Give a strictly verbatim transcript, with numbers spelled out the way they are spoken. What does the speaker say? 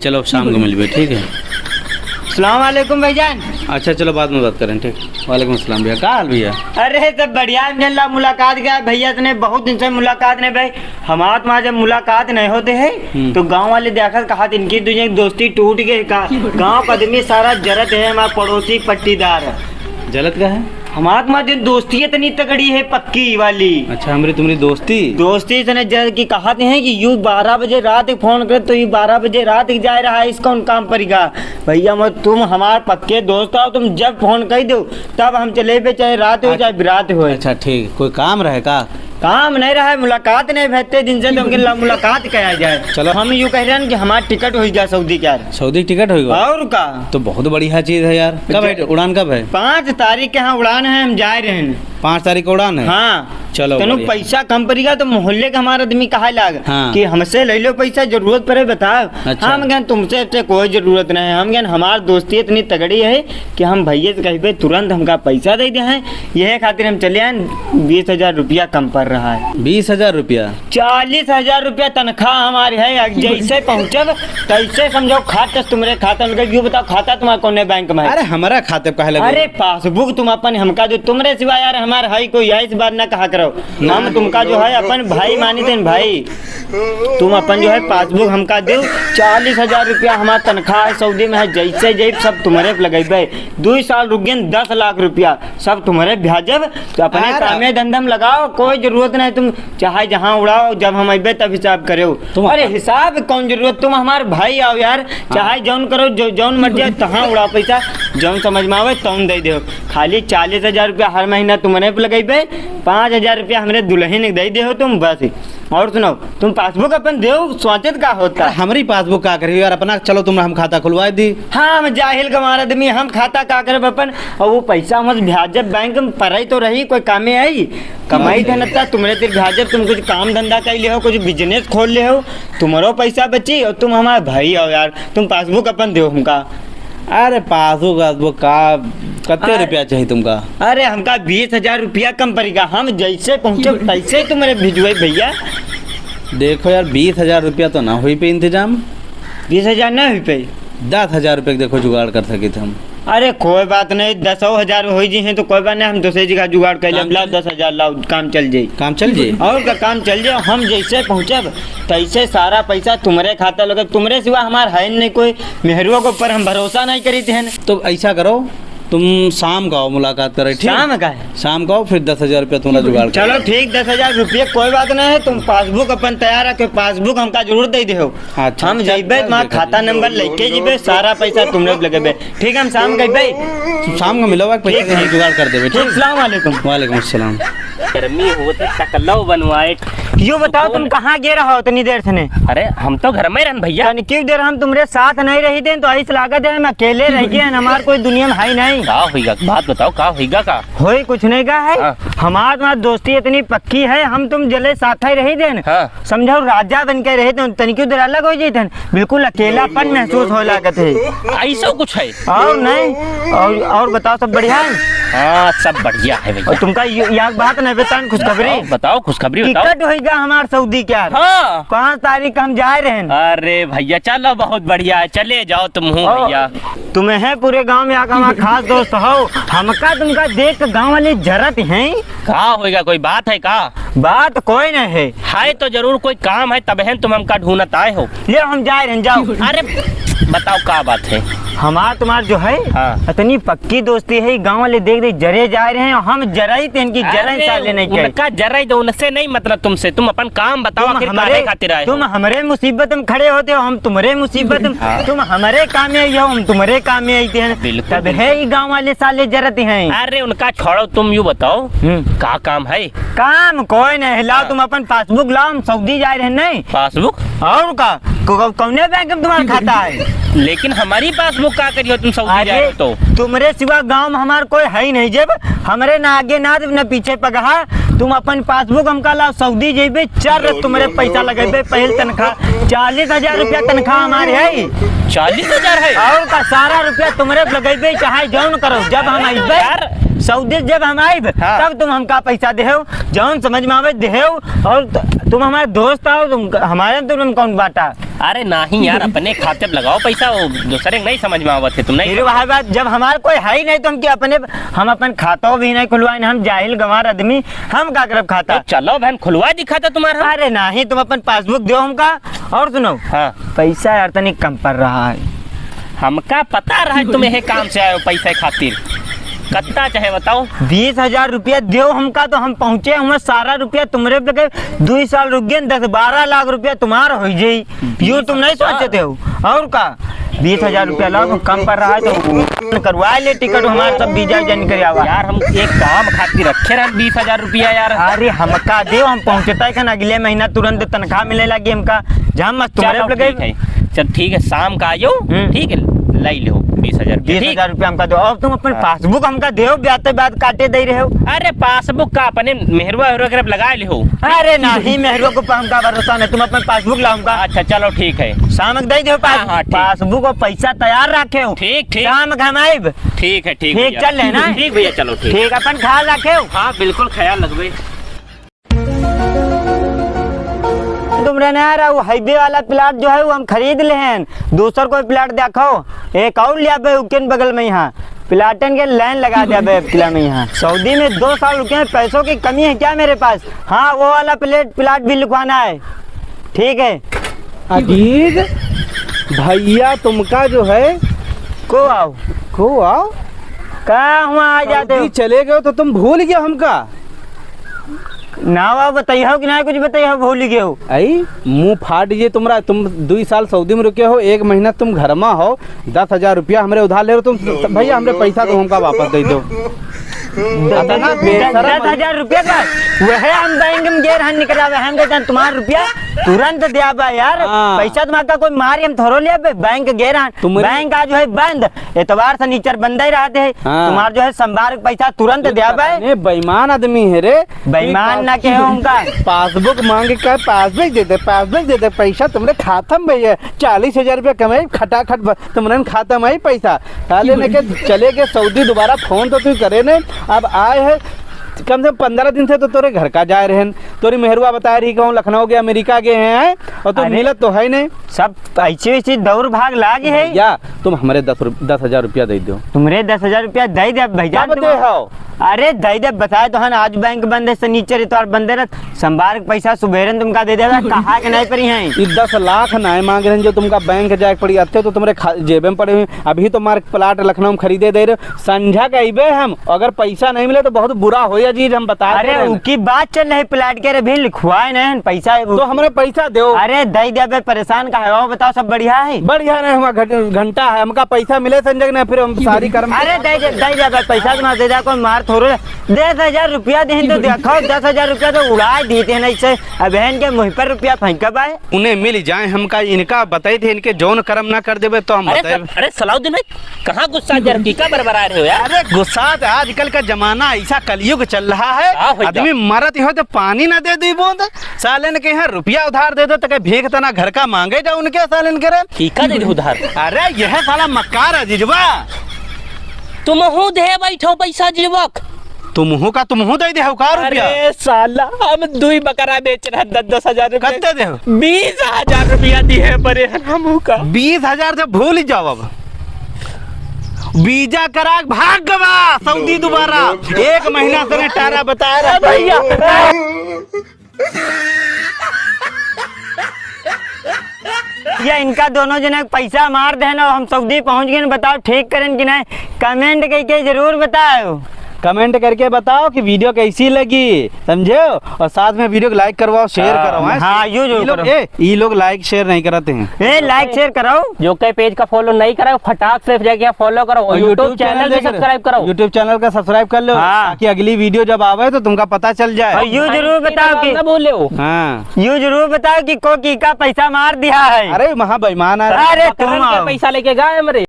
चलो, शाम को मिलबे, ठीक है? अस्सलाम वालेकुम भाईजान। अच्छा, चलो, बाद में बात करें, ठीक? वालेकुम अस्सलाम भैया, का हाल भैया? अरे, सब बढ़िया है, मिलला मुलाकात का भैया, तने बहुत दिन से मुलाकात नहीं भाई। हमार तुम्हार जब मुलाकात नहीं होते है, हम्म। तो गाँव वाले देखत कहत इनकी दुनिया की दोस्ती टूट गई का? गाँव का आदमी सारा जरत है, हमार पड़ोसी पट्टीदार। जलत का है? हमार तुम्हार जो दोस्ती इतनी तगड़ी है, पक्की वाली। अच्छा, हमरी तुम्हरी दोस्ती? दोस्ती से न जल की कहत हैं कि यू बारह बजे रात के फोन करे, तो यू बारह बजे रात के जाए रहा है, इसका उन काम परिका। भैया, मैं, तुम हमार पक्के दोस्त हो, तुम जब फोन कइ दो, तब हम चले बे, चाहे रात हो, अच्छा। चाहे बिरात हो। अच्छा, ठीक। कोई काम रहे का? काम नहीं रहा है, मुलाकात नहीं भेजते दिन से, तो हमके ला मुलाकात कहा जाए। चलो। हम यूं कह रहे हैं कि हमार टिकट होइ गया सऊदी का यार। सऊदी टिकट होइ गया? और का? तो बहुत बढ़िया चीज है यार। कब है, उड़ान कब है? पाँच तारीख के यहाँ उड़ान है, हम जाए रहे हैं। पाँच तारीख का उड़ान है? हाँ। चलो, तनु बढ़िया। पैसा कम परिका तो मोहल्ले का हमार आदमी कहा लाग हाँ। कि हमसे ले लो पैसा, जरूरत पड़े बताओ। अच्छा। हम कहन तुमसे, से कोई जरूरत नहीं है। हम कहन हमार दोस्ती इतनी तगड़ी है कि हम भैया से कहिबे तुरंत हमका पैसा दे दे हैं, यह खातिर हम चले आए, बीस हजार रुपया कम पड़ रहा है। बीस हजार रुपया? चालीस हजार रुपया तनख्वाह हमारी है। जैसे पहुँचब, तैसे समझो खाता तुम्हरे खाता में लगे। यूँ बताओ, खाता तुम्हारा कौने बैंक में है? अरे, हमारा खाते काहे लगे? अरे, पासबुक तुम अपन हमका दो, तुम्हरे सिवा यार हमार है कोई, यही बात ना कहा करो। हम तुमका जो है अपन भाई मानी थे भाई। तुम अपन जो है पासबुक हमका दो, चालीस हजार रुपया हमार तनख्वाह है, सऊदी में है, जैसे जैब सब तुम्हरे पे लगेबे। दुई साल रुक गए, दस लाख रुपया सब तुम्हरे ब्याजब, तो अपने अरे। कामे धंधा में लगाओ, कोई जरूरत नहीं। तुम चाहे जहाँ उड़ाओ, जब हम अइबे तब हिसाब करेउ। तुम अरे हिसाब कौन जरूरत, तुम हमार भाई आओ यार, हाँ। चाहे जौन करो, जो, जौन मर्जी आओ, तहाँ उड़ाओ पैसा, जौन समझ में आवे तौन दे देउ। खाली चालीस हजार रुपया हर महीना तुम्हरे पे लगइबे, पाँच हजार रुपया हमरे दुलहिन के दे देउ तुम बस। और सुनाओ, तुम पासबुक अपन देउ, सोचत का होता? अरे, हमरी पासबुक का करी यार, अपना चलो तुम हम खाता खुलवाए दी। हाँ, हम जाहिल गंवार आदमी, हम खाता का करब अपन? और वो पैसा हम ब्याज जब बैंक में पड़े तो रही, कोई कामे आई? कमाई धन इतना तुमरे तिर ब्याज जब तुम कुछ काम धंधा कर ले हो, कुछ बिजनेस खोल ले हो, तुम्हारो पैसा बची और तुम हमारे भाई हो यार, तुम पासबुक अपन देउ हमका। अरे पासबुक, पासबुक का, कत्ते अरे, रुपया चाहिए तुमका? अरे हमका बीस हजार रुपया कम परिका, हम जैसे पहुँचे तैसे तुम्हरे भिजवाई भैया। देखो यार, बीस हजार रुपया तो ना हुई पे इंतजाम। बीस हजार ना हुई पे? दस हजार रुपया के देखो जुगाड़ कर सकित हम। अरे कोई बात नहीं, दसो हजार होइ जी हैं तो कोई बात नहीं, हम दूसरे जगह जुगाड़ कर लेब। काम लाओ चल- दस हजार लाओ, काम चल जाई। काम चल जाई? और का, काम चल जाई। हम जैसे पहुँचब तैसे सारा पैसा तुम्हरे खाता लगे, तुम्हरे सिवा हमार है नहीं कोई। मेहरुआ के ऊपर हम भरोसा नहीं करी थे। तो ऐसा करो, तुम शाम का आओ, मुलाकात करे, ठीक? शाम का है? शाम का आओ, फिर दस हजार रुपया तुम्हारा जुगाड़ कर चलो ठीक, दस हजार रुपया कोई बात नहीं है, तुम पासबुक अपन तैयार रखे, पासबुक हमका जरूर दे देहो। अच्छा, हम चल, जइबे, चल, तुम्हारा देखो, खाता नंबर लेके जइबे, सारा पैसा तुमरे लगेबे। ठीक है, हम शाम के अइबे। शाम का मिलो, पैसा ठीक, हम ठीक। जुगाड़ कर देबे, ठीक, ठीक? अस्सलाम वालेकुम। वालेकुम अस्सलाम। गर्मी होत है, टकलो बनवाए। यो बताओ, तुम कहाँ गे रहा हो इतनी देर से ने? अरे, हम तो घर में रहन भैया। तनी क्यों देर हम तुम्हरे साथ नहीं रही थे, तो ऐस लागत है हम अकेले रह गए हैं, हमार कोई दुनिया में है ही नहीं। का होइगा? बात बताओ, का होइगा का? होई कुछ नहीं का है। हाँ। हमार तुम्हार दोस्ती इतनी पक्की है, हम तुम जले साथ ही रही थे। हाँ। समझो, राजा बन के रहे तो तनिको देर अलग हो जाइतन, बिल्कुल अकेलापन महसूस हो लागत है। ऐसा कुछ है? और नहीं, और, और बताओ, सब बढ़िया है? हाँ, सब बढ़िया है भैया। और तुमका ये, यार बात नहीं बतान, खुशखबरी। बताओ, बताओ, खुशखबरी बताओ। टिकट होइगा हमार सऊदी का। हाँ। पाँच तारीख हम जाए रहन। अरे भैया, चलो, बहुत बढ़िया है, चले जाओ तुम हूँ ओ, भैया। तुम्हें पूरे गांव में आके हमार खास दोस्त हो, हमका तुमका देख के गांव वाले जरत हैं। का होइगा, कोई बात है का? बात कोई नहीं है। है तो जरूर कोई काम है, तबहेन तुम हमका ढूंढत आए हो। ले हम जाए रहन, जाओ। अरे बताओ का बात है? हमार तुम्हार जो है, हाँ। इतनी पक्की दोस्ती है, गाँव वाले देख देख जरे जाए रहे हैं, हम जराई तेन की जराई अरे, साले नहीं कहे। उनका जराई दो, उनसे नहीं मतलब तुमसे, तुम अपन काम बताओ, तुम आखिर हमरे, काहे खातिर आए तुम हो? हमरे मुसीबत में खड़े होते हो, हम तुम्हरे मुसीबत में, हाँ। तुम हमरे काम में आई हो, हम तुम्हरे काम में आई थे। बिल्कुल, तब बिल्कुल। है ये गाँव वाले साले जरते हैं। अरे उनका छोड़ो, तुम यूँ बताओ, हम्म। का काम है? काम कोई नहीं, लाओ हाँ। तुम अपन पासबुक लाओ, हम सऊदी जाए रहे नहीं। पासबुक? और का? को-, को-, कौने बैंक में तुम्हारा खाता है? लेकिन हमारी पासबुक का करियो, तुम सऊदी अरे, जाए हो तो? तुम्हरे सिवा गाँव में हमार कोई है ही नहीं, जेब हमरे ना आगे ना, ना पीछे पगहा। तुम अपन पासबुक हमका लाओ, सऊदी जेबे, चार रस तुम्हरे पैसा लगेबे, पहल तनख्वाह, चालीस हजार रुपया तनख्वाह हमारे है। चालीस हजार है? और का, सारा रुपया तुम्हरे लगेबे, चाहे जौन करो, जब हम अइबे। यार, सऊदी जब हम आइब, हाँ। तब तुम हमका पैसा देहु, जौन समझ में आवे देहु, और त-, तुम हमारे दोस्त आओ, तुम हमारे, तुम कौन बाटा? अरे नाहीं यार, अपने खाते पे लगाओ पैसा, वो दूसरे के नहीं समझ में आवत है, तुम नहीं फिर वही बात, जब हमारे कोई है ही नहीं, तो हम क्या अपने, हम अपन खातो भी नहीं खुलवाए, हम जाहिल गंवार आदमी, हम का करब खाता? तो चलो बहन, खुलवा दी खाता तुम्हारा। अरे नाहीं, तुम अपन पासबुक दो हमका, और सुनो। हाँ। पैसा यार तनी कम पड़ रहा है। हमका पता रहा है तुम यही काम से आए हो पैसे खातिर। कत्ता चाहे बताओ। बीस हजार रुपया देव हमका, तो हम पहुँचे हुए, सारा रुपया तुमरे पे गए। दुई साल रुक गए, दस बारह लाख रुपया तुम्हार हो जाई। यू तुम नहीं सोचते हो? और का? बीस हजार रुपया लाओ, कम पड़ रहा है तो करवा ले टिकट हमारे, सब वीजा जन करे आवा। यार, हम एक काम खातिर रखे रहन बीस हजार रुपया यार। अरे, हमका देव, हम पहुँचता है अगले महीना तुरंत तनख्वाह मिले लगी हमका। जहाँ मस्त तुम्हारे चलो, पे गए। ठीक है। चल, ठीक है, शाम का आयो, हम्म। ठीक है, लाई लो बीस हजार रुपया, बीस हजार रुपया हमका दो। अब तुम अपन हाँ। पासबुक हमका देव, ब्याते ब्यात काटे दे रहे हो। अरे, पासबुक का अपने मेहरुआ, मेहरुआ के लगा ले हो। अरे, नहीं, मेहरुआ को हमका भरोसा नहीं, तुम अपन पासबुक लाओ हमका। अच्छा, चलो, ठीक है। शाम के दे दो पास-, हाँ, हाँ, ठीक। पासबुक और पैसा तैयार रखे हो। ठीक, ठीक। शाम के हम आइब। ठीक है, ठीक ठीक, भैया। चल रहे ना? ठीक भैया, चलो, ठीक। ठीक, अपन ख्याल रखे हो। हाँ, बिल्कुल ख्याल रखबे। तुम रहने यार, वो हाईवे वाला प्लाट जो है, वो हम खरीद ले हैं। दूसर कोई प्लाट देखो, एक और लिया बे उकेन बगल में यहाँ। प्लाटन के लाइन लगा दिया बे अब किला में यहाँ। सऊदी में दो साल रुके हैं, पैसों की कमी है क्या मेरे पास? हाँ, वो वाला प्लेट, प्लाट भी लिखवाना है। ठीक है। अजीज, भैया तुमका जो है को आओ। को आओ? का हुआ आ जाते हो? सऊदी चले गए तो तुम भूल गए हमका? ना आओ, बताइए हो कि ना कुछ बताइए हो, भूल गए हो? आई, मुंह फाट जे तुम्हरा, तुम दुई साल सऊदी में रुके हो, एक महीना तुम घर में हो, दस हजार रुपया हमरे उधार ले रहे हो तुम, भैया हमरे पैसा तो हमका वापस दे दो। अतना द-, बेशरम दस हजार रुपया का, वह हम बैंक में गए रहन निकला, वह हम कहते हैं, "तुम्हारा रुपया तुरंत दिया बा यार, हाँ। पैसा तुम्हारा कोई मारी हम थोड़ो लिया बे, बैंक गए रहन, तुमरे बैंक आज है बंद, एतवार सनीचर बंद ही रहते हैं, हाँ। तुम्हारा जो है संभार के पैसा तुरंत दिया बे।" अरे बेईमान आदमी है रे। बेईमान ना कहे उनका। पासबुक मांग के, पासबुक दे दे, पासबुक दे दे, पैसा तुम्हरे खाता में भैया, चालीस हजार रुपया कमाई, खटाखट ब-, तुम्हरे खाता में आई पैसा। साले ने के चले गए सऊदी, दोबारा फोन तो तू करे ने। अब आए है, कम से कम पन्द्रह दिन से तो तोरे घर का जाए रहन। तोरी मेहरुआ बताए रही कहूँ लखनऊ गए, अमेरिका गए हैं, और तो अरे, मिलत तो है नहीं। सब ऐसे ऐसे दौड़ भाग लागे है। भैया, तुम हमरे दस रु-, दस हजार रुपया दे दो। तुम्हरे दस हजार रुपया दे दे भैया, कब तुम दे हो? अरे दे दे, बताए तो हन, आज बैंक बंद है, सनीचर इतवार बंद है, संभार के पैसा सुबेरे तुमका दे देबे, कहा के नहीं पड़ी हैं। ई दस लाख नाय मांग रहे हैं जो तुमका बैंक जाए के पड़ी, अत्ते तो तुम्हरे खा-, जेबे में पड़े हुए हैं। अभी तो मार प्लाट लखनऊ में खरीदे दे रहे हो, संझा के अइबे हम, अगर पैसा नहीं मिले तो बहुत बुरा होई अजीज, हम बता दे अरे रहे हैं। उकी बात चल रही प्लाट के, अरे भी लिखवाए नहीं हैं पैसा। तो हमरे पैसा दो। अरे दे देबे, परेशान का है, और बताओ सब बढ़िया है? बढ़िया नहीं, हमारा घट-, घंटा है, हमका पैसा मिले संजय ने, फिर हम सारी कर्म अरे दे दे, दे देबे पैसा, तुम्हारा दे दे, कोई मार थोड़ो दस हजार रुपया देहन तो देखो, दस हजार रुपया तो उड़ा देते हैं ऐसे। अब बहन के मुँह पर रुपया फेंकब आए। उन्हें मिल जाए हमका, इनका बताई थे, इनके जौन कर्म ना कर देबे तो हम अरे बताए। सर, अरे सलाउद्दीन भाई, कहाँ गुस्सा जर की का बरबरा रहे हो यार? अरे गुस्सा तो आजकल का जमाना ऐसा कलयुग चल रहा है, का होई आदमी बा? मरत हो तो पानी ना दे दी बूंद। सालन के यहाँ रुपया उधार दे दो तो कहे भीख तना घर का मांगे जाओ उनके सालन के रे। की का दे दे उधार? अरे यह साला मक्कार है जिजवा। तुमहू दे बैठो पैसा जिजवक। तुमहू का तुमहू दे दे हो का रुपया? अरे साला, हम दुई बकरा बेच रहे हैं दस दस हजार रुपया। कत्ते दे हो? बीस हजार रुपया दिए परे हैं हमहू का। बीस हजार से भूल ही जाओ अब। वीजा करा के भाग गवा सऊदी दोबारा। एक महीना से ने टारा बताए रहा भैया। ये इनका दोनों जने के पैसा मार देहन और हम सऊदी पहुँच गए। बताओ ठीक करेन कि नहीं, comment करके जरूर बताओ। Comment करके बताओ कि video कैसी लगी, समझे हो? और साथ में video को like करवाओ, share हाँ, करवाओ, हैं? हाँ, यो जरूर ये लोग, करो। ए, ये लोग like share नहीं कराते हैं। ए, like share करो। जो के page का follow नहीं करा, फटाक से जाके follow करो और और YouTube YouTube channel channel भी देख रहे हो? Subscribe करो। YouTube channel का subscribe कर लो, हाँ। ताकि अगली video जब आवे तो तुमका पता चल जाए। और यो जरूर बताओ कि ना भूले हो। हाँ। यो जरूर बताओ कि को की का पैसा मार दिया है। अरे, महा बेईमान है। अरे, तुम आओ। पैसा लेके गए हमरे।